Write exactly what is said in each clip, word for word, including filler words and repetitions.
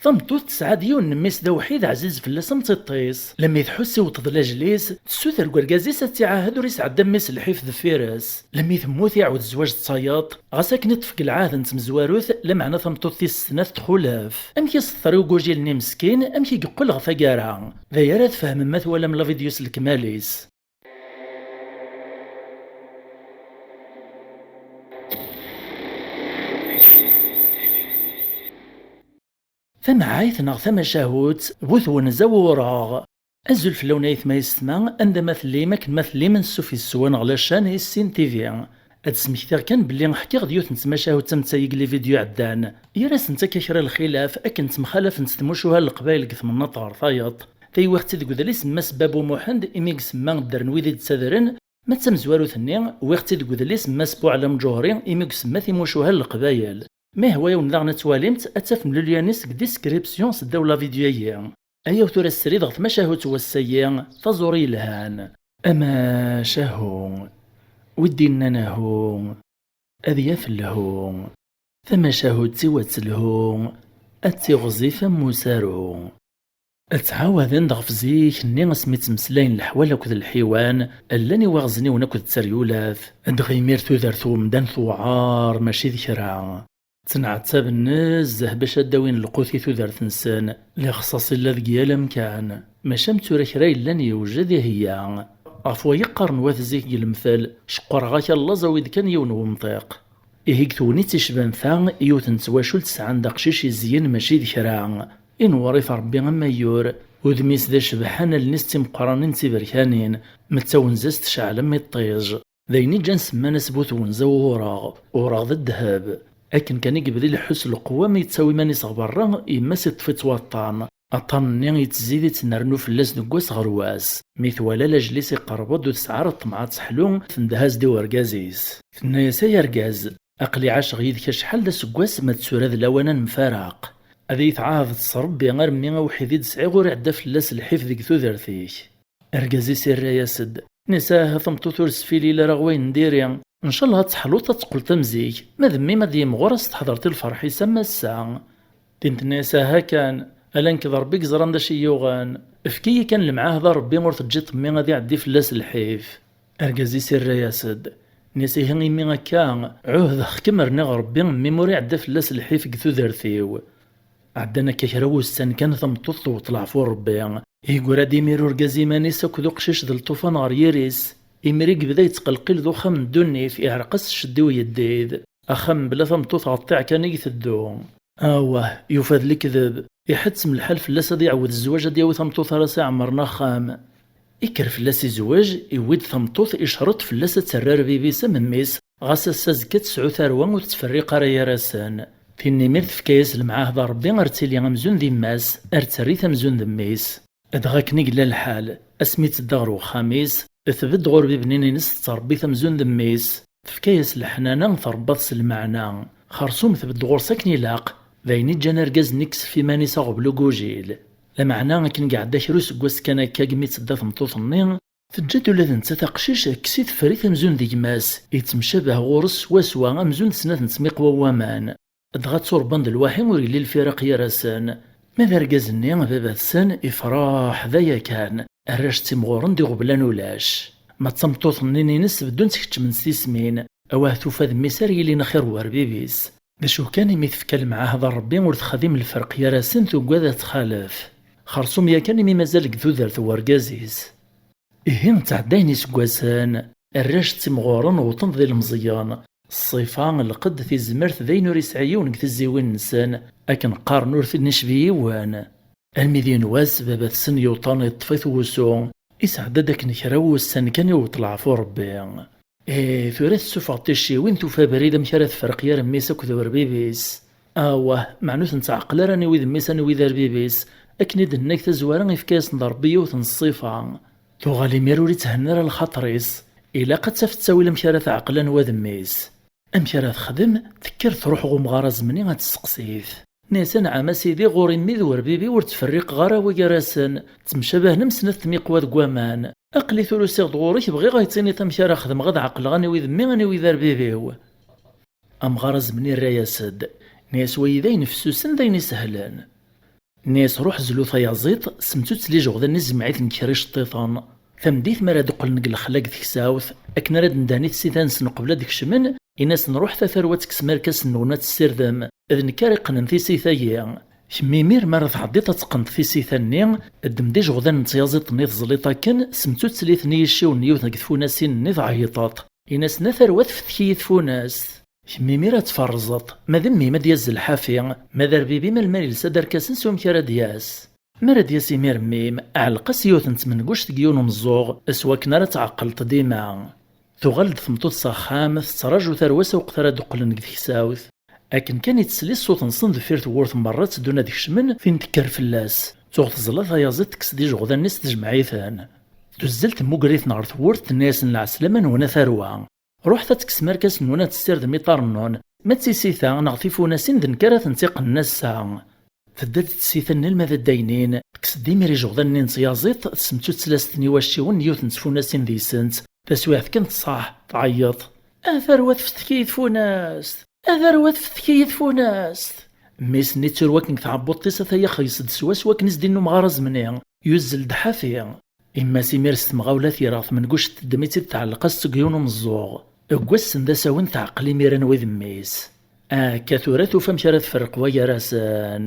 Tameṭṭut tesɛa-d yiwen n mmi-s d awḥid ɛziz fell-as am tiṭ-is. Lemmi tḥuss iwweḍ-d lajel-is, tessuter deg urgaz-is ad tt-iɛahed ur isɛedda mmi-s lḥif deffir-s. Lemmi temmut iɛawed zzwaǧ d tayeḍ, ɣas akken iṭṭef deg lɛahd n tmezwarut, lameɛna tameṭṭut tis snat txulef. Amek i s-teḍra i ugujil-nni meskin, amek i yeqqel ɣer taggara? D aya ara tfehmem ma twalam la vidéo s lekmal-is. Tamɛayt neɣ tamacahut bu twenza wureɣ. Azul fell-awen ayetma yessetma, anda ma tellim, akken ma tellim, ansuf yes-wen ɣer la chaîne Issin T V. Ad smektiɣ kan belli ḥkiɣ-d yiwet n tmacahut am ta-agi deg les vidéos iɛeddan. Gar-asent akka kra n lxilaf, akken ttemxalafent tmucuha n Leqbayel deg temnaḍt ɣer tayeḍ. Tayi wwiɣ-tt-id deg udlis n Mass Babu Muḥend imi i isemma dder n wid i d-ttadren, ma d tamezwarut-nni, wwiɣ-tt-id deg udlis n Mass Buɛlam Ǧuhri imi i isemma timucuha n Leqbayel. Ma yehwa-yawen daɣen ad twalimt, ad tafem lulyan-is deg description seddaw la vidéo-agi. Ayaw tura srid ɣer tmacahut n wass-agi, taẓuri yelhan. Amacahu, wi d-innan ahu, ad yaf lhu. Tamacahut-iw ad telhu, ad tiɣzif am usaru. Ad ttɛawaden-d ɣef zik-nni asmi ttmeslayen leḥwal akked lḥiwan, llan iwaɣezniwen akked teryulat. Dɣa imir tudert n umdan tewɛer mačči d kra. Ttenɛettaben nezzeh bac ad d-awin lqut i tudert-nsen, lixṣaṣ illa deg yal amkan. Maca am tura kra yellan yewjed iheyya. Ɣef waya qqaren wat zik deg lemtel, ceqqreɣ-ak allaẓ, awi-d kan yiwen n wemṭiq. Ihi deg tegnit icban ta, yiwet n twacult sɛan-d aqcic izyen mačči d kra. Inewwer-it Ṛebbi am ayyur, udem-is d acebḥan, allen-is d timeqqranin d tiberkanin, ma d tawenza-s tecɛel am iṭij. D ayen i ǧǧan semman-as bu twenza wureɣ, ureɣ d ddheb. Akken kan i yebda ileḥḥu s lqewwa mi yettawi iman-is ɣer berra, yemma-s iṭṭef-itt waṭṭan. Aṭṭan-nni yettzid ittnernu fell-as deg wass ɣer wass. Mi twala lajel-is iqerreb-d ur tesɛi ara ṭṭmeɛ ad teḥlu, tendeh-as-d i urgaz-is. Tenna-yas: "Ay argaz, aql-i ɛaceɣ yid-k acḥal d aseggas, ma d tura d lawan ad nemfaraq. Ad iyi-tɛahed s Ṛebbi armi awḥid i d-sɛiɣ ur iɛedda fell-as lḥif deg tudert-ik." Argaz-is irra-yas-d: "Nisa, aha tameṭṭut ur sfilil ara ɣer wayen n diri. Ncallah ad teḥluḍ ad teqqleḍ am zik. Ma d mmi-m ad yimɣur ad s-teḥḍreḍ i lferḥ-is am ass-a." Tin tenna-yas: "Aha kan, ala nekk d Ṛebbi i yeẓran d acu i yi-yuɣen. Efk-iyi kan lemɛahda a Ṛebbi ur teǧǧiḍ mmi ad iɛeddi fell-as lḥif." Argaz-is irra-yas-d: "Nisa, ihi imi akka, ɛuhdeɣ-kem rniɣ Ṛebbi mmi-m ur iɛedda fell-as lḥif deg tudert-iw." Ɛeddan akka kra wussan kan, tameṭṭut tewweḍ leɛfu n Ṛebbi. Yegra-d imir urgaz iman-is akked uqcic d lṭufan ɣer yiri-s. Imir i yebda yettqelqil d uxxam n ddunit, iɛreq-as cced i uyeddid. Axxam mebla tameṭṭut ɣer ṭṭiɛ kan i iteddu. Awah, yufa d lekdeb. Iḥettem lḥal fell-as ad iɛawed zzwaǧ, ad yawi tameṭṭut ara s-iɛemmren axxam. Ikker fell-as izweǧ, iwwi-d tameṭṭut, icreṭ fell-as ad terr arbib-is am mmi-s, ɣas ass azekka tesɛu tarwa ur tettferriq ara gar-asen. Tin imir tefka-yas lemɛahda Ṛebbi ar tili amzun d yemma-s, ar terr-it amzun d mmi-s. Dɣa akken i yella lḥal, asmi tedda ɣer uxxam-is, tbedd ɣur bib-nni-ines tettṛebbi-t amzun d mmi-s. Tefka-yas leḥnana, tṛebba-t s lmeɛna. Xersum tbedd ɣur-s akken ilaq. D ayen i ǧǧan argaz-nni yeksef iman-is aɣbel ugujil. Lameɛna akken iɛedda kra useggas kan akka, mi tedda tmeṭṭut-nni, teǧǧa-d ula d nettat aqcic, tekkes-it, teffer-it amzun d gma-s, yettemcabah ɣur-s swaswa amzun d snat n tmiqwa n waman. Dɣa tturebban-d lwaḥi ur yelli lfiraq gar-asen. Ma d argaz-nni, baba-tsen, ifreḥ d aya kan. Arrac ttimɣuren d iɣeblan ulac. Ma d tameṭṭut-nni-ines beddunt keččment tismin. Awah tufa d mmi-s ara yilin axir war bib-is. D acu kan, imi tefka lemɛahda Ṛebbi ur texdim lferq gar-asen, tugad ad txalef. Xersum yakan imi mazal deg tudert n urgaz-is. Ihi ttɛeddayen iseggasen, arrac ttimɣuren wwḍen d ilemẓiyen. Ṣṣifa, lqedd, tizmert d ayen ur yesɛi yiwen deg tiziwin-nsen, akken qqaren ur ten-icbi yiwen. Armi d yiwen wass, baba-tsen yuṭan iṭṭef-it wusu, isɛedda-d akken kra n wussan kan iwweḍ leɛfu Ṛebbi. Eh, tura tessufeɣ ticciwin, tufa abrid amek ara tefreq gar mmi-s akked urbib-is. Awah, meɛna ur ten-teɛqel ara anwi d mmi-s, anwi d arbib-is. Akken i d-nenna deg tazwara, ifka-yasen-d Ṛebbi yiwet n ṣṣifa. Tuɣal imir ur ithenna ara lxaṭer-is. Ilaq ad taf ttawil amek ara teɛqel anwa d mmi-s. Amek ara texdem? Tekker truḥ ɣer umɣar azemni ad testeqsi-t. Nniɣ-as: "Anɛam a sidi, ɣur-i mmi d werbibi ur ttferriqeɣ ara wi gar-asen. Ttemcabahen am snat tmiqwa deg waman. Aql-i tura usiɣ-d ɣur-k, bɣiɣ ad yi-tiniḍ amek ara xedmeɣ ad ɛeqleɣ aniwi d mmi, aniwi d arbibi-w." Amɣar azemni irra-yas-d, nniɣ-as: "Wayi d ayen fessusen, d ayen isehlen." Nni-as: "Ruḥ zlu tayaziḍt, semtuttel ijeɣdan-nni, zmeɛ-iten deg kra iceṭṭiḍen. Tameddit mi ara d-qqlen deg lexla deg teksawt, akken ara d-ndhen i tsitan-nsen uqbel ad d-kecmen, in-asen: 'Ruḥet a tarwa, tekksem irkasen-nwen ad tessirdem, d nekk ara iqqnen tisita-yi.' Kemm imir mi ara tɛeddiḍ ad teqqneḍ tisita-nni, ddem-d ijeɣdan n tyaziḍt-nni tezliḍ akken, semtuttel-iten i yiciwen n yiwet deg tfunasin-nni tɛeyṭeḍ. In-asen: 'A tarwa, tfettek-iyi tfunast.' Kemm imir ad tferrzeḍ, ma d mmi-m ad d-yazzel ḥafi, ma d arbib-im alma yelsa-d arkasen s wamek ara d-yas. Mi ara d-yas imir mmi-m, ɛelleq-as yiwet n tmenguct deg yiwen umeẓẓuɣ, s wakken ara tɛeqqleḍ dima." Tuɣal-d tmeṭṭut s axxam, tettraǧu tarwa-s uqet ara d-qqlen deg teksawt. Akken kan i tesli ṣṣut-nsen deffir tewwurt merra tteddun ad kecmen, tin tekker fell-as. Tuɣ teẓla tayaziḍt, tekkes-d ijeɣdan-is, tejmeɛ-iten. Tuzzel, temmuger-iten ɣer tewwurt, tenna-yasen: "Lɛeslama-nwen a tarwa. Ruḥet ad tekksem irkasen-nwen, ad tessirdem iṭarren-nwen. Ma d tisita neɣ tifunasin, d nekk ara tent-iqqnen ass-a." Tedda-d tsita-nni alma d addaynin, tekkes-d imir ijeɣdan-nni n tyaziḍt, tessemtuttel-as-ten i wacciwen n yiwet n tfunasin deg-sent. Taswiɛt kan tṣaḥ, tɛeyyeḍ: "A tarwa, tfettek-iyi tfunast! A tarwa, tfettek-iyi tfunast!" Mmi-s-nni ttur wakken deg tɛebbuḍt-is, ata yaxeyyes-d swaswa akken i s-d-inna umɣar azemni, yuzzel-d ḥafi. Yemma-s imir s temɣawla tira tmenguct teddem-itt-id, tɛelleq-as-tt deg yiwen umeẓẓuɣ. Deg wass-n d asawen, teɛqel imir anwa i d mmi-s. Akka tura tufa amek ara tferreq wa gar-asen.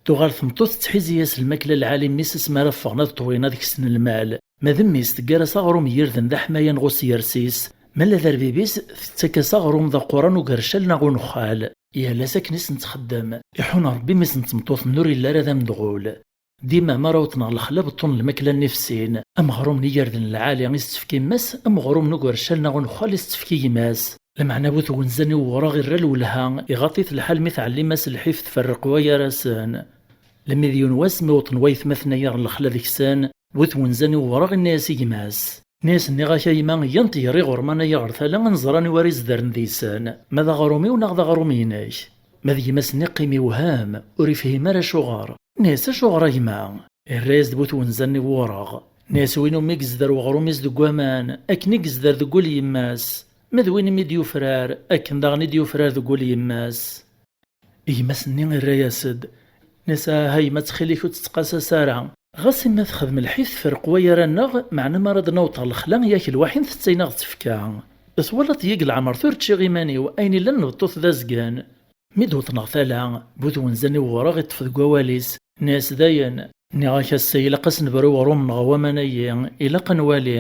Tuɣal tmeṭṭut tettḥizi-yas lmakla lɛali, mmi-s asmi ara ffɣen ad ṭwin ad ksen lmal. Ma d mmi-s, teggar-as aɣrum n yirden d aḥmayan ɣus yers-is, ma la d arbib-is, tettak-as aɣrum d aquran ugercal neɣ unexxal. Yal ass akken i sen-txeddem. Iḥun Rebbi mmi-s n tmeṭṭut-nni ur yelli ara d amedɣul. Dima mi ara awḍen ɣer lexla beṭṭun lmakla-nni fessin, ameɣrum n yirden lɛali i s-tefka yemma-s, ameɣrum n ugercal neɣ unexxal i s-tefka gma-s. Lameɛna bu twenza-nni n uwraɣ irra lwelha, iɣaṭ-it lḥal mi tɛellim-as lḥif tferreq wa gar-asen. Lmi d yiwen wass mi wṭen waytmaten-ayi ɣer lexla deg-sen, bu twenza-nni n uwraɣ inna-yas i gma-s: "Nni-as nniɣ-ak a yemma, iyya n-tger iɣerman-ayi ɣer tala ad nẓer anwa ara izdaren deg-sen, ma d aɣrum-iw neɣ d aɣrum-inek." Ma d gma-s-nni qqim iwhem, ur ifhim ara acuɣer. Nni-as: "Acuɣer a gma?" Irra-yas-d bu twenza-nni n wureɣ. Nni-as: "Win umi yezder uɣrum-is deg waman, akken i yezder deg wul yemma-s. Ma d win imi d-yufrar, akken daɣen i d-yufrar deg wul yemma-s." Gma-s-nni irra-yas-d. Nni-as: "Aha yemma, ttxil-ik ur tt-ttqasas ara. Ɣas imi texdem lḥif tferreq wa gar-aneɣ, meɛna mi ara d-naweḍ ɣer lexla, yak lwaḥi n tettayen a ɣ-d-tefka. Twalaḍ-iyi deg leɛmer tura ččiɣ iman-iw, ayen illan nbeṭṭu-t d azgen." Mi d-wwḍen ɣer tala, bu twenza-nni n wureɣ iṭṭef deg wawal-is, nni-as: "Dayen, nniɣ-ak ass-a ilaq ad s-nebru i uɣrum-nneɣ waman-ayi, ilaq ad nwali."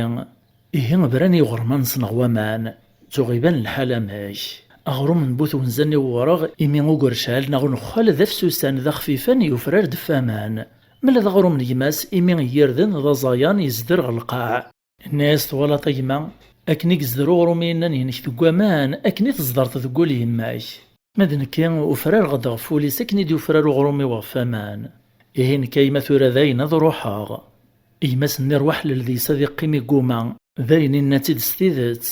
Ihi bran i uɣerman-nsen ɣer waman. Tuɣ iban lḥal amek. Aɣrum n bu twenza-nni n wureɣ, imi ugercal neɣ unexxal d afsusan d axfifan, yufrar-d ɣef waman. Ma d aɣrum n gma-s, imi n yirden d aẓayan, yezder ɣer lqaɛ. Nni-as: "Twalaḍ a gma, akken i yezder uɣrum-inan-inek deg waman, akken i teẓdereḍ deg wul yemma-k. Ma d nekki, ufrareɣ-d ɣef wul-is akken i d-yufrar uɣrum-iw ɣef waman. Ihi nekk a yemma tura dayen ad ruḥeɣ." Gma-s-nni rwaḥlel deg-s ad iqqim iguma, dayen inna-tt-id s tidet.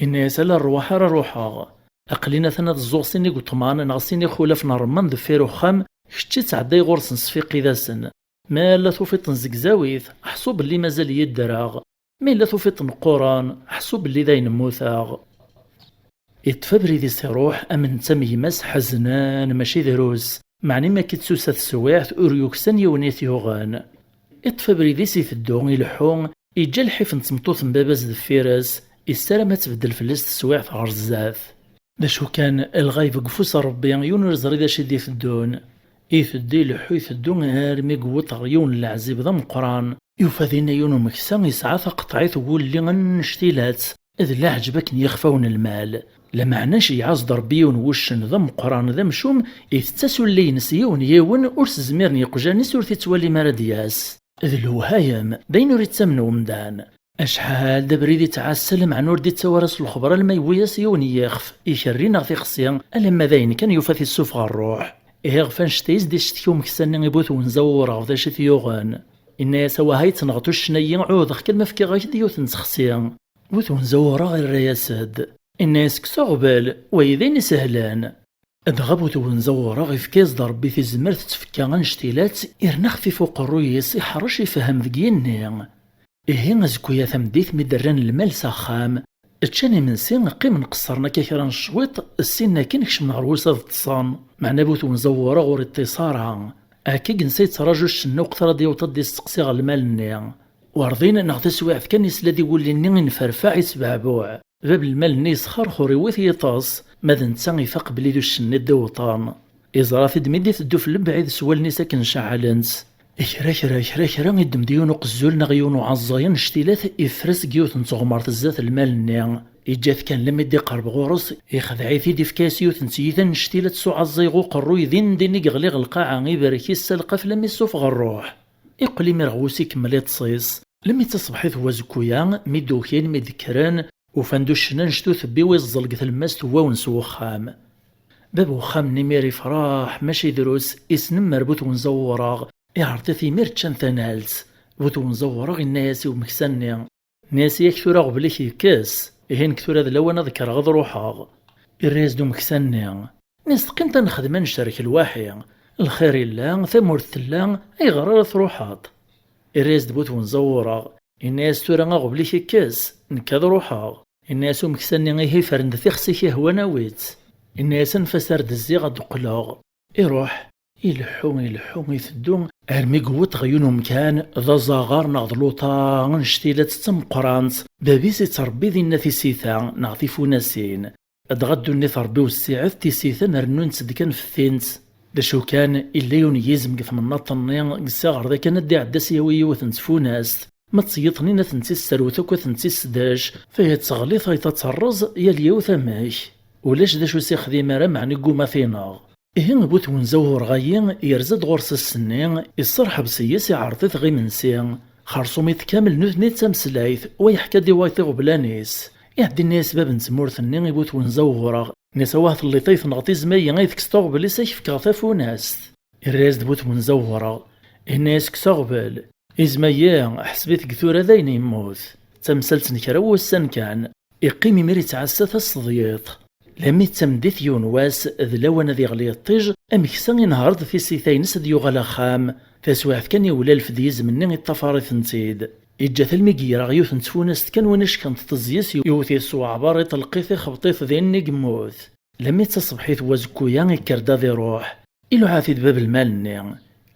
Inna-yas: "Ala rrwaḥ ara ruḥeɣ. Aql-in atan ad ẓẓuɣ sin igeṭman neɣ sin ixulaf n ṛṛman deffir uxxam, kečč i ttɛedday ɣur-sen s tfiqi-dasen. Ma yella tufiḍ-ten zegzaw-it, ḥṣu belli mazal-iyi ddreɣ. Ma yella tufiḍ-ten qquren, ḥṣu belli dayen mmuteɣ." Iṭṭef abrid-is iruḥ, am netta am gma-s ḥeznen, mačči drus. Meɛna mi akka d-tusa teswiɛt, ur yuksan yiwen i t-yuɣen. Iṭṭef abrid-is iteddu, ileḥḥu, iǧǧa lḥif n tmeṭṭut n baba-s deffir-s, issaram ad tbeddel fell-as teswiɛt ɣer zdat. D acu kan, lɣayb deg ufus n Ṛebbi, yiwen ur yeẓri d acu i d-iteddun. Iteddu ileḥḥu iteddu armi yewweḍ ɣer yiwen n leɛzib d ameqqran. Yufa dinna yiwen umeksa yesɛa taqeṭɛit n wulli annect-ilat, d leɛǧeb akken yixef-awen lmal. Lameɛna iceyyeɛ-as-d Ṛebbi yiwen wuccen d ameqqran d amcum, itett-as ulli-ines yiwen yiwen, ur s-zmiren yeqjan-is ur t-ittwalim ara d-yas. D lewhayem, d ayen ur ittamen umdan. Acḥal d abrid ittɛassa, lameɛna ur d-ittawi ara s lexber alma yewwi-yas yiwen n yixef, ikerri neɣ tixsi, alamma d ayen kan yufa-t issufeɣ ṛṛuḥ. Ihi ɣef annect-a i s-d-icetki umeksa-nni i bu twenza n wureɣ d acu i t-yuɣen. Inna-yas: "Awah, ay ttneɣ tuccna-yi, ɛuhdeɣ-k alma fkiɣ-ak-d yiwet n texsi." Bu twenza n wureɣ irra-yas-d. Inna-yas: "Kkes aɣbel, wayi d ayen isehlen." Dɣa bu twenza n wureɣ ifka-yas-d Ṛebbi tizemmert d tfekka annect-ilat, irna xfif uqerruy-is, iḥṛec, ifehhem deg yigenni. Ihi azekka-ya tameddit mi d-rran lmal s axxam, ččan imensi, qqimen qeṣṣren akka kra n cwiṭ, ssin akin kecmen ɣer wus ad ṭṭsen. Meɛna bu twenza n wureɣ ur iṭṭis ara. Akka i yensa yettraǧu ccna uqter ad d-yaweḍ ad d-isteqsi ɣer lmal-nni. Werḍin neɣ taswiɛt kan isla di wulli-nni inferfaɛ isbeɛbuɛ. Bab lmal-nni yesxerxur iwet yiṭes, ma d netta ifaq belli d uccen i d-iwṭan. Iẓra-t-id mi d-iteddu f lebɛid s wallen-is akken ceɛɛlen-tt. Kra, kra, kra, kra, iddem-d yiwen uqezzul neɣ yiwen uɛeẓẓay annect-ilat, ifres deg yiwet n teɣmert zdat lmal-nni. Iǧǧa-t kan lammi d-iqerreb ɣur-s, ixdeɛ-it-id, ifka-yas yiwet n tyita annect-ilat s uɛeẓẓay ɣer uqerruy, din din i yeɣli ɣer lqaɛa, iberrek-it s alqaf lammi ssufeɣ rruḥ. Iqqel imir ɣer wusu ikemmel iṭes-is. Lemmi d taṣebḥit n wazekku-ya, mi d-ukin, mi d-kkren, ufan-d uccen annect-u tebbi u iẓẓel deg tlemmast n wawens n wexxam. Bab wexxam-nni imir ifreḥ, mačči drus, isnemmer bu twenza n wureɣ, iɛreḍ-it imir ččan tanalt. Bu twenza n wureɣ inna-yas i umeksa-nni, nni-as yak tura aɣbel-ik yekkes, ihi nekk tura d lawan ad kkreɣ ad ruḥeɣ. Irra-yas-d umeksa-nni, nni-as teqqimt ad nexdem ad ncerrek lwaḥi, lxir illa, tamurt tella, ayɣer ara truḥeḍ? Irra-yas-d bu twenza n wureɣ, inna-yas tura aɣbel-ik yekkes, nekk ad ruḥeɣ. Inna-yas umeksa-nni ihi fren-d tixsi-k ihwan awi-tt. Inna-yas anef-as ar d-zziɣ ad d-qqleɣ. Iruḥ, ileḥḥu, ileḥḥu, iteddu, armi yewweḍ ɣer yiwen umkan, d azaɣar neɣ d luṭa, annect-ilat d tameqqrant, bab-is ittṛebbi dinna tisita neɣ tifunasin. Dɣa ddunit Ṛebbi wessiɛet, tisita n rennunt-d kan fettint. D acu kan, illa yiwen n yizem deg temnaḍt-nni, yessaɣer d akan ad d-iɛedda s yawi yiwet n tfunast. Ma d tiyiḍ-nni ad tent-isserwet akk ad tent-isseddac, tayeḍ teɣli tayeḍ ad terreẓ, yal yiwet amek. Ulac d acu s-ixdim ara, meɛna igguma ad t-ineɣ. Ihi bu twenza n wureɣ-ayi, yerza-d ɣur-s ass-nni, isserḥeb s-yes, iɛreḍ-it ɣer imensi. Xerṣum iḍ kamel nutni d tameslayt, wa yeḥka-d i wayeḍ iɣeblan-is. Iɛeddi inna-yas bab n tmurt-nni i bu twenza n wureɣ, inna-yas awah telliḍ ay tenɣeḍ izem-ayi ay tekkseḍ aɣbel-is ad k-fkeɣ tafunast. Irra-yas-d bu twenza n wureɣ, inna-yas kkes aɣbel. Izem-ayi, ḥseb-it deg tura dayen yemmut. D tamsalt n kra n wussan kan. Iqqim imir ittɛassa taseḍyiḍt. Lammi d tameddit yiwen wass, d lawan ad iɣli yiṭij, ameksa inehher-d tisita-ines ad yuɣal axxam. Taswiɛt kan iwlalef-d yizem-nni iṭṭafar-itent-id. Iǧǧa-t almi yeyreɣ yiwet n tfunast kan win icekren teẓẓi-s, yewwet-it s uɛbar, iṭelq-it, ixebṭ-it din i yemmut. Lammi d taṣebḥit n wazekku-ya ikker-d ad iruḥ. Iluɛa-t-id bab lmal-nni.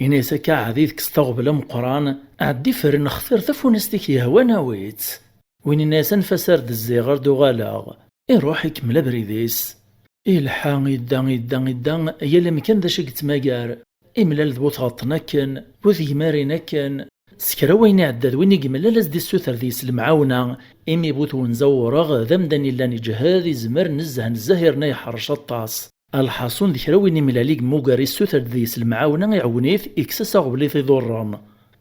Ini-as akka ɛad i tekkseḍ aɣbel ameqqran, ɛeddi fren xtir tafunast-ik yehwan awi-tt. Win inna-yas anef-as ar d-zziɣ ar d-uɣaleɣ. Iruḥ ikemmel abrid-is. Ilḥa, idda, idda, idda, yal amkan d acu i yettmagar. Imlal d bu tɣeṭṭen akken, bu tegmarin akken. S kra wayen iɛedda d win i yemlal ad s-d-issuter deg-s lemɛawna, imi bu twenza n wureɣ d amdan illan iǧhed, izmer nezzeh nezzeh irna yeḥrec aṭas. Alḥaṣun d kra win imlal i yemmuger issuter-d deg-s lemɛawna iɛwen-it, ikkes-as aɣbel i t-iḍurren.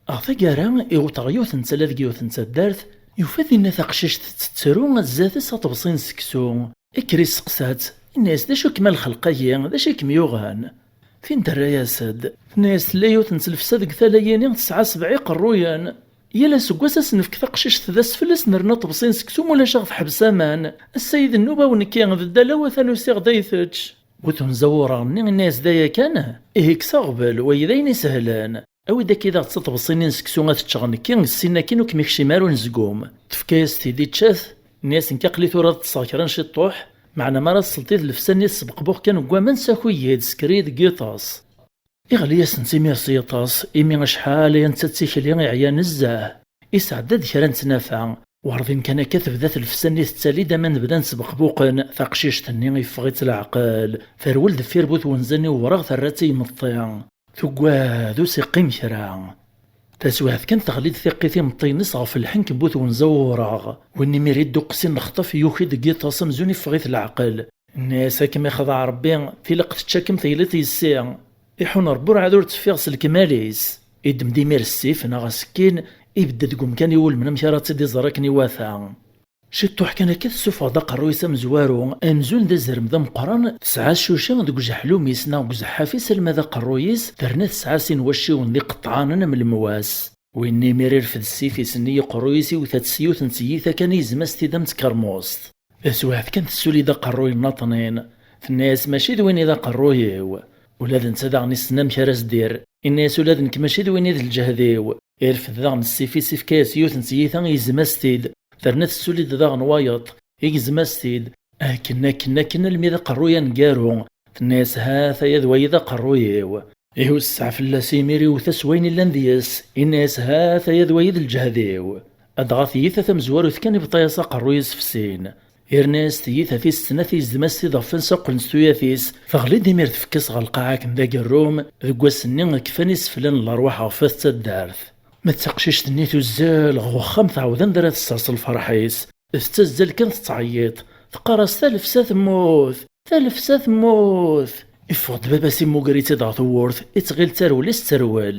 Ɣer taggara, iɣuṭ ɣer yiwet n tala deg yiwet n taddart, yufa dinna taqcict tettru zdat-s aṭebsi n seksu. Ikker isteqsa-tt, inna-yas d acu-kem a lxelq-agi, d acu i kem-yuɣen? Tin terra-yas-d, tenna-yas tella yiwet n tlefsa deg tala-yini tesɛa sebɛa iqerruyen. Yal aseggas ad s-nefk taqcict d asfel, ad s-nernu aṭebsi n seksu, ma ulac ad ɣ-teḥbes aman. Ass-a i d nnuba-w nekki, d ddalaw atan usiɣ-d ad iyi-tečč. Bu twenza n wureɣ-nni inna-yas d aya kan? Ihi kkes aɣbel, wayi d ayen isehlen. Awi-d akka i d aɣ-tt aṭebsi-nni n seksu ad t-ččeɣ nekki, ssin akkin ur kem-ikcim ara unezgum. Tefka-yas-t-id ičča-t, tenna-yas nekk aql-i tura ad ṭṭseɣ kra n ciṭṭuḥ, meɛna mi ara tesleḍ i tlefsa-nni tesbeqbuq kan deg waman, ssaki-yi-d, sker-iyi deg yiṭes. Iɣli-yasent imir s yiṭes, imi acḥal aya netta d tikli iɛya nezzeh. Isɛedda-d kra n tnafa. Werḍin kan akka tebda tlefsa-nni tettali-d aman bdan sbeqbuqen, taqcict-nni iffeɣ-itt leɛqel. Terwel deffir bu twenza-nni n wureɣ terra-tt i imeṭṭi. Tuggad ur s-iqqim kra. Taswiɛt kan teɣli-d tiqqit imeṭṭi-ines ɣef lḥenk n bu twenza n wureɣ. Win imir idduqqes inexṭaf yuki-d deg yiṭes amzun iffeɣ-it leɛqel. Nni-as, a kem-ixdeɛ Ṛebbi, tilaq tečča-kem tegliḍ yes-i. Iḥun Ṛebbi urɛad ur d-teffiɣ s lekmal-is. Iddem-d imir ssif neɣ asekkin, ibedd deg umkan iwulmen amek ara tt-id-iẓer akken iwata. Ciṭṭuḥ kan akka tessufeɣ-d aqerruy-is amezwaru, amzun d azrem d ameqqran, tesɛa ccuca deg ujeḥlum-is neɣ deg uzeḥḥaf-is alma d aqerruy-is, terna tesɛa sin wacciwen d iqeṭṭɛanen am lemwas. Winna imir irfed ssif-is-nni i uqerruy-is, iwta-t s yiwet n tyita kan, igzem-as-t-id am tkermust. Taswiɛt kan tessuli-d aqerruy nnaṭnin. Tenna-yas, mačči d win i d aqerruy-iw. Ula d netta daɣen issen amek ara s-d-irr. Inna-yas, ula d nekk mačči d win i d lǧehd-iw. Irfed daɣen ssif-is, ifka-yas yiwet n tyita, igzem-as-t-id. Terna tessuli-d daɣen wayeḍ, igzem-as-t-id. Akken, akken, akken, almi d aqerruy aneggaru. Tenna-yas, ha-t-aya d wayi d aqerruy-iw. Iwesseɛ fell-as imir, iwet-as wayen illan deg-s, inna-yas: "Ha-t-aya d wayi d lǧehd-iw." Dɣa tiyita tamezwarut kan ibṭa-yas aqerruy-is f sin. Irna-yas tiyita tis snat, yezdem-as-tt-id ɣef wansa qqlent tuyat-is, teɣli-d imir tfekka-s ɣer lqaɛa akken d agerrum, deg wass-nni kfan iseflan n lerwaḥ ɣef at taddart. Ma d taqcict-nni tuzzel ɣer uxxam, tɛawed anda ara tessers lferḥ-is, tettazzal kan tettɛeyyiḍ, teqqar-as: "Talefsa temmut! Talefsa temmut!" Iffeɣ-d baba-s, immuger-itt-id ɣer tewwurt, ittɣil d tarewla i s-terwel.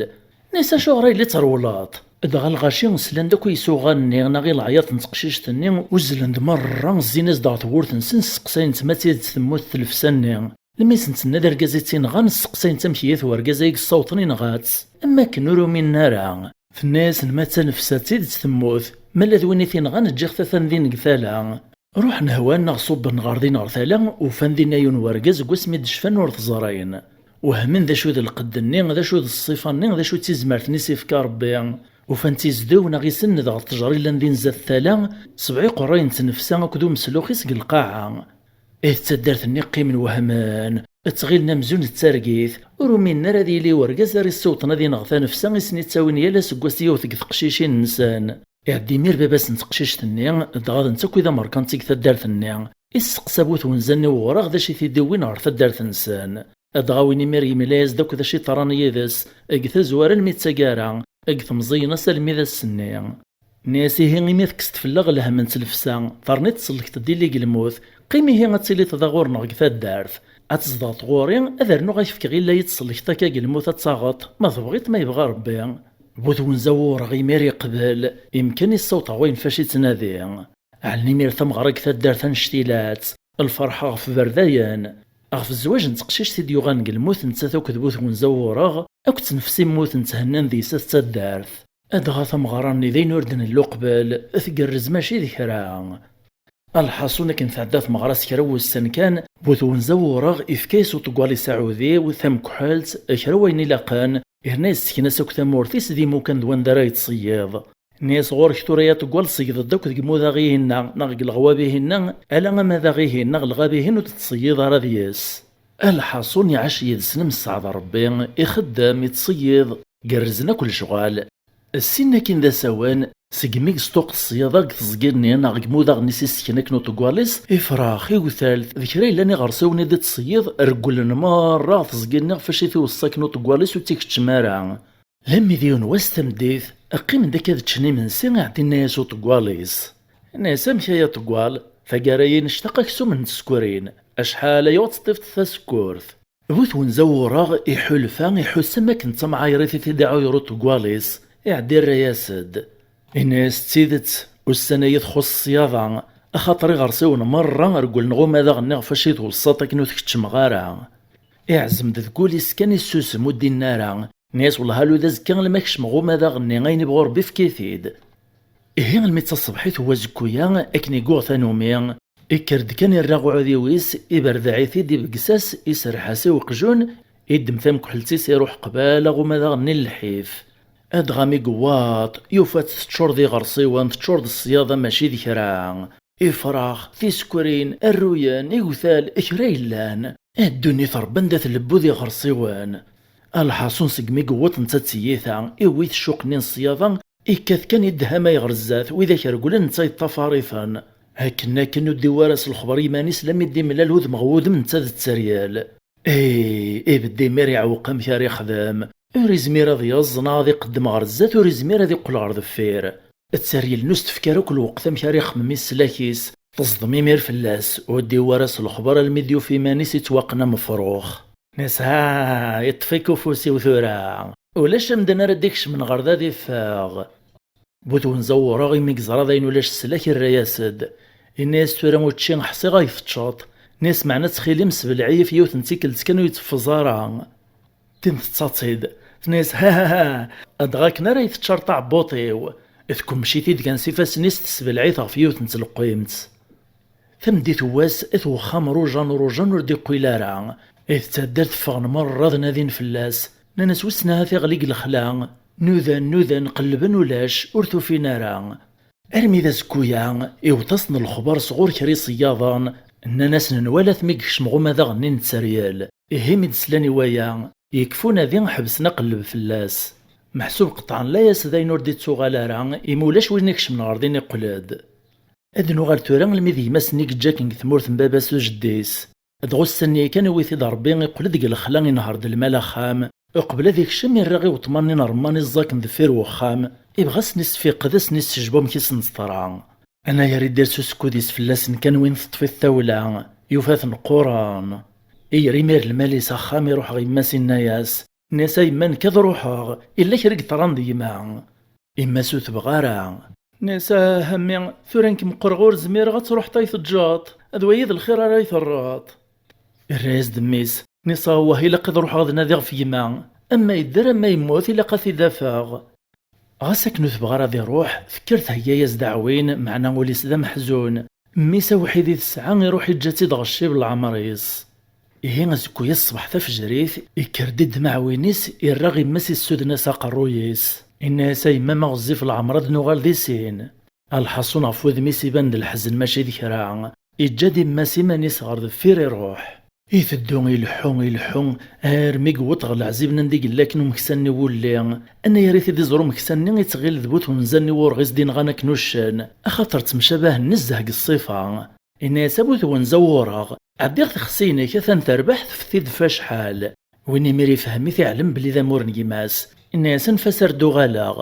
Nna-yas: "Acuɣer ay la terwleḍ?" Dɣa lɣaci slan-d akk i yisuɣan-nni neɣ i leɛyaḍ n teqcict-nni, uzzlen-d merra, zzin-as-d ɣer tewwurt-nsen, sseqsayen-tt ma d tidet temmut tlefsa-nni. Lmi sen-tenna d argaz i tt-inɣan, sseqsayen-tt amek ihi-t wergaz ay yessawḍen inɣa-tt. Am wakken ur uminen ara. Tenna-yasen ma d talefsa d tidet temmut, ma lla d win i t-inɣan ǧǧiɣ-t atan din deg tala. Ruḥen hwan neɣ ṣubben ɣer din ɣer tala, ufan dinna yiwen wergaz seg wasmi d-cfan ur t-ẓrin. Wehmen d acu d lqedd-nni, d acu d ṣṣifa-nni, d acu d tizmert-nni i s-ifka Rebbi. Ufan-tt izdew neɣ isenned ɣer ttejra yellan din zdat tala, sebɛa iqerray n tnefsa akked umeslux-is deg lqaɛa. Ihi d taddart-nni qqimen wehmen, ttɣilen amzun d targit, ur uminen ara ad yili wergaz ara issewṭen ad ineɣ tanefsa i sen-ittawin yal aseggas yiwet deg teqcicin-nsen. Iɛedda imir baba-s n teqcict-nni, dɣa d netta akk i d amerkanti deg taddart-nni. Isseqsa bu twenza-nni uɣraɣ d acu i t-id-iwwin ɣer taddart-nsen. Dɣa win imir yemla-yas-d akk d acu yeḍran yid-s, deg tazwara almi d taggara, deg temẓi-ines almi d ass-nni. Nni-as: "Ihi imi tekkseḍ fell-aɣ lhemm n tlefsa, terniḍ tsellkeḍ-d illi deg lmut, qqim ihi ad tiliḍ da ɣur-neɣ deg taddart. Ad tzedɣeḍ ɣur-i, ad rnuɣ ad k-fkeɣ illa i tsellkeḍ akka deg lmut ad taɣeḍ, ma tebɣiḍ ma yebɣa Rebbi." Bu twenza wureɣ imir iqbel, imkan i ssawṭeɣ wayen fac i ttnadi. Ɛlen imir tameɣra deg taddart annect-ilat, lferḥ ɣef berdayen. Ɣef zzwaǧ n teqcict i d-yuɣalen deg lmut, nettat akked bu twenza wureɣ, akked tnefs immuten thennan deg-s at taddart. Adɣa tameɣra-nni d ayen ur d-nelli uqbel, tgerrez mačči d kra. Alḥaṣun akken tɛedda tmeɣra s kra n wussan kan, bu twenza wureɣ ifka-yas uṭeggal-is aɛudiw, tamekḥelt, kra wayen ilaqen, yerna yessken-as akk tamurt-is d imukan d wanda ara yettṣeyyiḍ. Nni-as: "Ɣur-k tura ay aṭeggal, ṣeyyed-d akk deg imudaɣ-ihin-a, neɣ deg leɣwab-ihin-a, ala amadaɣ-ihin neɣ lɣab-ihin ur d-tettṣeyyiḍ ara deg-s." Alḥaṣun iɛac yid-sen am sseɛd Rebbi, ixeddem, ittṣeyyiḍ, gerrzen akk lecɣal. Ssin akkin d asawen, segmi yesṭuqet ṣṣyada deg teẓgi-nni neɣ deg imudaɣ-nni s issken akken uṭeggal-is, ifrax, iwtal, d kra yellan iɣersiwen i d-ittṣeyyiḍ, regglen merra ɣer teẓgi-nni ɣef acu i t-iweṣṣa akken uṭeggal-is ur tt-ikeččem ara. Lammi d yiwen wass tameddit, qqimen-d akka ad ččen imensi, iɛedda inna-yas uṭeggal-is. Inna-yas: "Amek ay aṭeggal? Taggara-a nectaq aksum n tsekrin. Acḥal aya ur teṭṭifeḍ tasekkurt." Bu twenza wureɣ iḥulfa, iḥuss am akken d tamɛayrit i t-id-iɛuyer uṭeggal-is, iɛedda irra-yas-d. Inna-yas: "D tidet, ussan-agi txuṣṣ ṣṣyada, axaṭer iɣersiwen merra regglen ɣ umadaɣ-nni ɣef acu i tweṣṣaḍ akken ur t-keččmeɣ ara." Iɛzem-d deg wul-is kan issusem, ur d-inni ara. Nni-as: "Wellah alu d azekka alma kecmeɣ umadaɣ-nni, ayen ibɣu Rebbi efk-it-id." Ihi almi d taṣebḥit n wazekku-ya, akken i yuɣ tanumi, ikker-d kan irra aɛudiw-is, iberdeɛ-it-id, ibeggez-as, iserreḥ-as i uqjun, iddem tamekḥelt-is, iruḥ qbala ɣ umadaɣ-nni n lḥif. Adɣa mi yewweḍ, yufa-tt teččur d iɣersiwen, teččur d ṣṣyada mačči d kra. Ifrax, tisekrin, arruyen, igtal, kra yellan. A ddunit Rebbi anda tlebbud iɣersiwen. Alḥaṣun segmi yewweḍ netta d tiyita, iwwi-t ccuq-nni n ṣṣyada, ikkat kan iddeham ay ɣer zdat, widak reglen netta yeṭṭafar-iten. Akken akken ur d-iwwi ara s lexber iman-is lammi d-imlal udem ɣer wudem netta d tteryel. Ih, ibedd imir iɛewweq amek ara ixdem. Ur izmir ad yeẓẓ neɣ ad iqeddem ɣer zdat, ur izmir ad iqqel ɣer deffir. Tteryel-nni ur s-tefki ara akk lweqt amek ara ixemmem i tlak-is, teẓdem imir fell-as, ur d-iwwi ara s lexber almi d-yufa iman-is ittwaqqen am ufrux. Nni-as: "Ha, iṭṭef-ik ufus-iw tura. Ulac amdan ara d-ikecmen ɣer da ad iffeɣ." Bu twenza wureɣ imi yeẓra dayen ulac ssla-k, irra-yas-d. Inna-yas: "Tura učči ḥṣiɣ ay teččeḍ." Nni-as: "Meɛna ttxil-im sbelɛi-yi f yiwet n tikkelt kan ur yetteffeẓ ara." Tin tettaḍ-tt-id, tenna-yas: "Ha, ha, ha, dɣa akken ara yeteččar taɛebbuḍt-iw." Tkemmec-it-id kan s ifassen-is, tesbelɛ-it ɣef yiwet n tleqqimt. Tameddit n wass, at wexxam rujan rujan ur d-iqqil ara. At taddart ffɣen merra ad nadin fell-as. Nnan-as: "Wissen ahat iɣli deg lexla." Nudan, nudan, qellben ulac, ur t-ufin ara. Armi d azekku-ya, iweṭ-asen lexber sɣur kra iṣeyyaḍen, nnan-asen: "Nwala-t mi yekcem ɣ umadaɣ-nni n tteryel." Ihi mi d-slan i waya, Yekfa unadi, ḥebsen aqelleb fell-as. Meḥsub qeṭɛen layas d ayen ur d-ittuɣal ara, imi ulac win ikecmen ɣer din iqqel-d. Ad nuɣal tura almi d gma-s-nni i yeǧǧa akken deg tmurt n baba-s d jeddi-s. Dɣa ussan-nni kan iwwi-t-id Ṛebbi, iqqel-d deg lexla, inehṛ-d lmal axxam. Uqbel ad ikcem, irra i weṭman-nni n ṛṛman iẓẓaken deffir wexxam. Ibɣa ad sen-isfiqed, ad sen-issejbu amek i sen-teḍra. Anayer i d-ires usekkud-is fell-asen kan win teṭṭef-it tawla, yufa-ten qquren. Iger imir lmal-is axxam, iruḥ ɣer yemma-s, inna-yas, inna-yas, a yemma, nekk ad ruḥeɣ, illa kra i yeḍran d gma. Yemma-s ur tebɣi ara. Inna-yas, ah a mmi, tura nekk meqqreɣ, ur zmireɣ, ad truḥeḍ ay teǧǧeḍ, d wagi d lxir ara yi-terreḍ. Irra-yas-d mmi-s, inna-yas, awah, ilaq ad ruḥeɣ ad nadiɣ ɣef gma, ama yedder ama yemmut ilaq ad t-id-afeɣ. Ɣas akken ur tebɣi ara ad iruḥ, tekker theyya-yas-d aɛwin, meɛna ul-is d ameḥzun. Mmi-s awḥid i tesɛa, iruḥ iǧǧa-tt-id ɣer ccib n leɛmer-is. Ihi azekka-yas ṣṣbeḥ tafejrit, ikker-d i ddem aɛwin-is, irra ɣ yemma-s, issuden-as aqerruy-is. Inna-yas, a yemma, ma ɣezzif leɛmer ad nuɣal di sin. Alḥaṣun ɣef wudem-is iban-d leḥzen mačči d kra. Iǧǧa-d yemma-s iman-is ɣer deffir, iruḥ. Iteddu ileḥḥu, ileḥḥu, armi yewweḍ ɣer leɛzib-nni anda i yella akken umeksa-nni n wulli. Anayer i t-id-iẓer umeksa-nni, ittɣil d bu twenza-nni n wureɣ i s-d-inɣan akken uccen, axaṭer ttemcabahen nezzeh deg ṣṣifa. Inna-yas, a bu twenza n wureɣ, ɛeddi ɣ tixsi-inek, atan terbeḥ, tefti-d f acḥal. Win imir ifhem-it, iɛlem belli d amur n gma-s. Inna-yas, anef-as ar d-uɣaleɣ.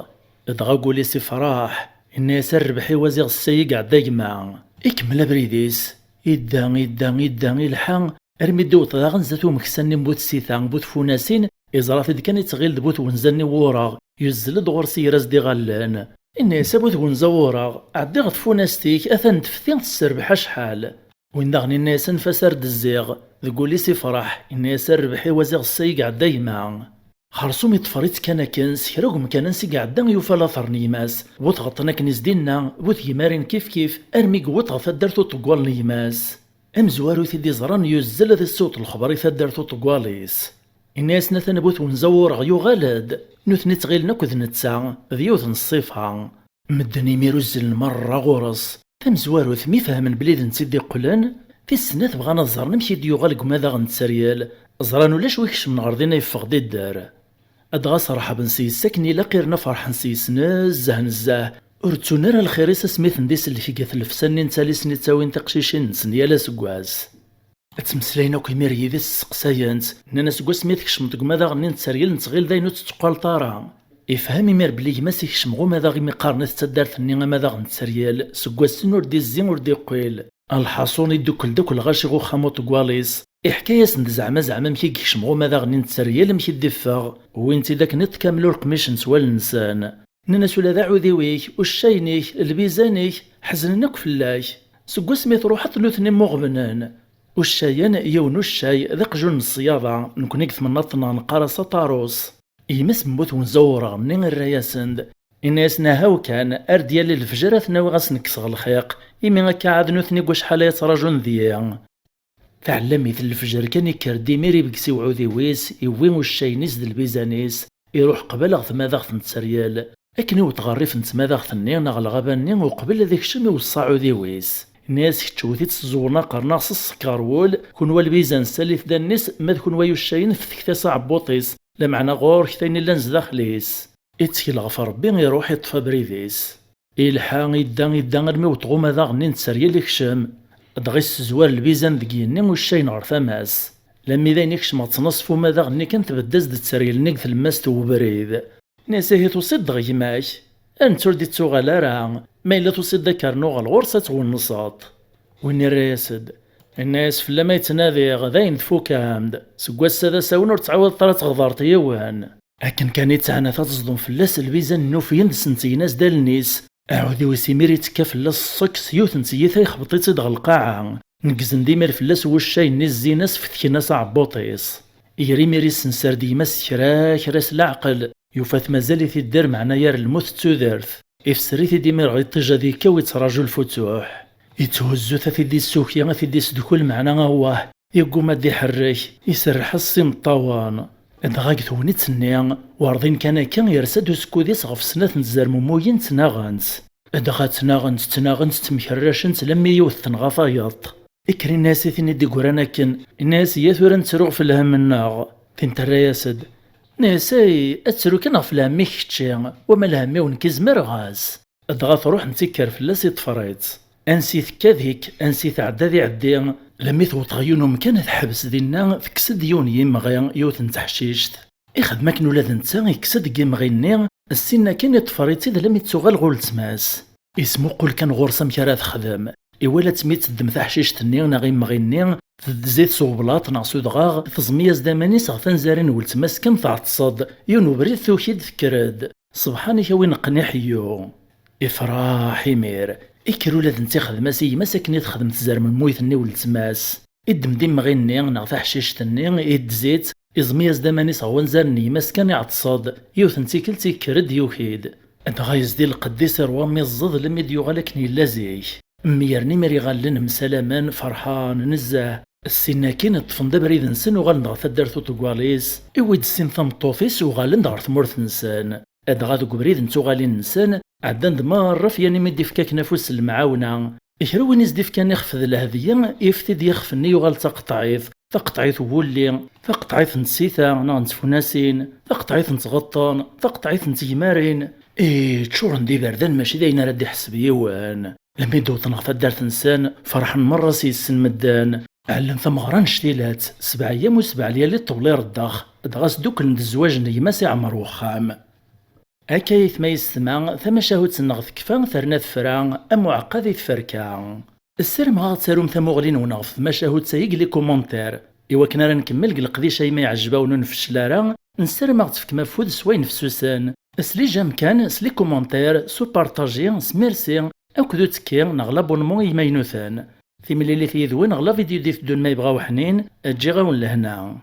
Dɣa agul-is ifreḥ. Inna-yas, a rrbeḥ-iw a ziɣ ssay i iɛedda gma. Ikemmel abrid-is. Idda, idda, idda, ilḥa, armi d-iwweḍ daɣen zdat umeksa-nni n bu tsita, bu tfunasin, iẓra-t-id kan ittɣil d bu twenza-nni n wureɣ, yuzzel-d ɣur-s iger-as-d iɣallen. Inna-yas, a bu twenza n wureɣ, ɛeddi ɣer tfunast-ik, atan tefti tesserbeḥ acḥal. Win daɣen inna-yas, anef-as ar d-zziɣ, deg wul-is ifreḥ, inna-yas, a rrbeḥ-iw a ziɣ ssay i iɛedda gma. Xersum iṭṭfer-itt kan akken, s kra n umkan ansi iɛedda yufa later n gma-s, bu tɣeṭṭen akken i s-d-inna, bu tgimarin kifkif, armi yewweḍ ɣer taddart uṭeggal n gma-s. Amezwaru i t-id-iẓran yuzzel ad issiweḍ lexber i taddart uṭeggal-is. Inna-yasen, atan bu twenza n wureɣ yuɣal-d, nutni ttɣilen akk d netta, d yiwet n ṣṣifa. Medden imir uzzlen merra ɣur-s. Tamezwarut, mi fehmen belli d netta i d-iqqlen, tis snat bɣan ad ẓren amek i d-yuɣal deg umadaɣ n tteryel, ẓran ulac wi ikecmen ɣer din, yeffeɣ-d idder. Dɣa sreḥben s-yes akken ilaq, irna ferḥen s-yes nezzeh nezzeh, ur ttun ara lxir-is asmi ten-d-isellek gat llefsa-nni n talist-nni ttawin tiqcicin-nsen yal aseggas. Ttmeslayen akk imir yid-s, sseqsayen-t, nnan-as, seg wasmi i tkecmeḍ deg umadaɣ-nni n tteryel, nettɣil d ayen ur tetteqqaleḍ ara. Ifhem imir belli gma-s ikcem ɣer umadaɣ imi qqaren-it d taddart-nni amadaɣ n tteryel, seg wass-n ur d-izzi ur d-iqqil. Lḥaṣun, iddukkel-d akk lɣaci ɣer uxxam uṭeggal-is, iḥka-yasen-d zeɛma zeɛma amek i yekcem ɣer umadaɣ-nni n tteryel, amek i d-iffeɣ, wwin-t-id akken iṭ kamel ur qmicen s wallen-nsen. Nnan-as, ula d aɛudiw-ik, uccayen-ik, lbizan-ik, ḥeznen akk fell-ak. Seg wasmi truḥeḍ nutni mmuɣebnen. Uccayen, yiwen uccay, d aqjun n ṣṣyada, nekni deg temnaḍt-nneɣ neqqar-as aṭarus. Gma-s n bu twenza n wureɣ-nni irra-yasen-d, inna-yasen, ahaw kan, ar d-yali lefjer ad ten-awiɣ ad sen-kkseɣ lxiq, imi akka ɛad nutni deg wacḥal ay ttraǧun deg-i. Taɛellamit n lefjer kan ikker-d imir, ibges i uɛudiw-is, iwwi uccay-is d lbizan-is, iruḥ qbal ɣer tmadaɣt n tteryel. Akken iwweḍ ɣer rrif n tmadaɣt-nni neɣ lɣaba-nni, uqbel ad ikcem iweṣṣa aɛudiw-is. Inna-yas, kečč wwet-itt s ẓẓewwen aqerneɣ s ṣṣek ɣer wul, kunwa lbizan ssalit-d allen-is, ma d kunwa yuccayen fetket-as aɛebbuṭ-is, lameɛna ɣur-k ayen illan zdaxel-is. Ittkel ɣef Ṛebbi, iruḥ iṭṭef abrid-is. Ilḥa, idda, idda, armi iwweḍ ɣer umadaɣ-nni n tteryel ikcem. Dɣa issezwar lbizan deg yigenni, uccayen ɣer tama-s. Lammi d ayen ikcem ɣer ttnaṣef umadaɣ-nni kan, tbedd-as-d tteryel-nni deg tlemmast n webrid. Inna-yas, ihi tusiḍ-d ɣer gma-k? A netta ur d-ittuɣal ara. Ma yella tusiḍ-d ad k-rnuɣ ɣer ɣur-s ad twenseḍ. Win irra-yas-d, inna-yas, fell-am ay ttnadiɣ, d ayen tfukam-d. Seg wass-a d asawen ur tettɛawadeḍ ara ad tɣedreḍ yiwen. Akken kan i ttɛanat ad teẓḍem fell-as, lbizan-nni ufyen-d sentgen-as-d allen-is. Aɛudiw-is imir ittekka fell-as ṣṣek, s yiwet n tyita ixbeṭ-itt-id ɣer lqaɛa. Neggzen-d imir fell-as wuccay-nni, zzin-as, fetken-as aɛebbuṭ-is. Iger imir issenser-d gma-s kra, kra s leɛqel. Yufa-t mazal-it idder, meɛna gar lmut d tudert. Ifser-it-id imir ɣer iṭij ad yekkaw, ittraǧu lfutuḥ. Itthuzzu-t ad t-id-issuki, ad t-id-isdukkel, meɛna awah, yegguma ad d-iḥerrek, iserreḥ-as s imeṭṭawen. Dɣa deg tegnit-nni, werḍin kan akka, yersa-d usekkud-is ɣef snat n tzermumuyin ttnaɣent. Dɣa ttnaɣent, ttnaɣent, ttemkerracent, lammi yiwet tenɣa tayeḍ. Ikker inna-yas i tin i d-iggran akken, inna-yas, ya tura nettru ɣef lhemm-nneɣ. Tin terra-yas-d: "Nehsay, ad tru kan ɣef lhemm-ik kečči, wama lhemm-iw nekk i zemreɣ-as." Dɣa truḥ nettikker fell-as, iṭṭfer-itt. Ansi tekka deg-k, ansi tɛedda ad iɛeddi, lammi tewweḍ ɣer yiwen umkan ad teḥbes dinna, tekkes-d yiwen yimɣi, yiwet n teḥcict. Ixdem akken ula d netta, ikkes-d deg yimɣi-nni, ssin akin iṭṭfer-itt-id lammi d-tuɣal ɣur weltma-s. Ismuqul kan ɣur-s amek ara texdem. Iwala-tt mi teddem taḥcict-nni neɣ imɣi-nni, teddez-it s ublaṭ neɣ s udɣaɣ, teẓmi-as-d aman-is ɣef tanzarin n weltma-s kan tɛeṭṭes-d, yiwen ubrid tuki-d tekker-d. Ṣebḥan-ik a win qqen iḥeyyu. Ifraḥ imir. Ikker ula d netta ixdem-as i gma-s akken i texdem tzermemmuyt-nni n weltma-s. Iddem-d imɣi-nni neɣ taḥcict-nni, iddez-itt, iẓmi-as-d aman-is ɣer wanzaren n gma-s kan iɛeṭṭes-d, yiwet n tikkelt ikker-d yuki-d. Dɣa yezdi lqedd-is iṛwa mi ẓẓed lemmi d-yuɣal akken yella zik. Mmyaren imir iɣallen msalamen, ferḥen nezzeh. Ssin akkin ṭṭfen-d abrid-nsen uɣalen-d ɣer taddart uṭeggal-is, iwwi-d ssin tameṭṭut-is uɣalen-d ɣer tmurt-nsen. Dɣa deg ubrid n tuɣalin-nsen, ɛeddan-d merra f yan imi d-ifka akken afus n lemɛawna. Kra win i s-d-ifkan ixef d lhedya, ifti-d ixef-nni yuɣal d taqeṭɛit, taqeṭɛit n wulli, taqeṭɛit n tsita neɣ n tfunasin, taqeṭɛit n tɣeṭṭen, taqeṭɛit n tegmarin. Ih, ččuren d iberdan mačči d ayen ara d-iḥseb yiwen. Lammi d-wwḍen ɣer taddart-nsen, ferḥen merra s yes-sen medden. Ɛellen tameɣra n cctilat, sebɛa eyyam u sebɛa lyali ṭṭebel ireddex, dɣa sduklen-d zzwaǧ n gma-s iɛemmer wexxam. Akka aytma yessetma, tamacahut-nneɣ tekfa, terna tefra, am uɛeqqa di tferka. Ssarameɣ ad tarum tamuɣli-nwen ɣef tmacahut-agi deg les commentaires. Iwakken ara nkemmel deg leqdic-a, ma iɛjeb-awen ur nfeccel ara, nessaram ad ɣ-tefkem afud s wayen fessusen. S les j'aime kan, s les commentaires, s upartaji, s merci, akked uttekki neɣ l'abonnement i yimaynuten. Timlilit yid-wen ɣer la vidéo d-iteddun ma yebɣa uḥnin, ǧǧiɣ-awen lehna.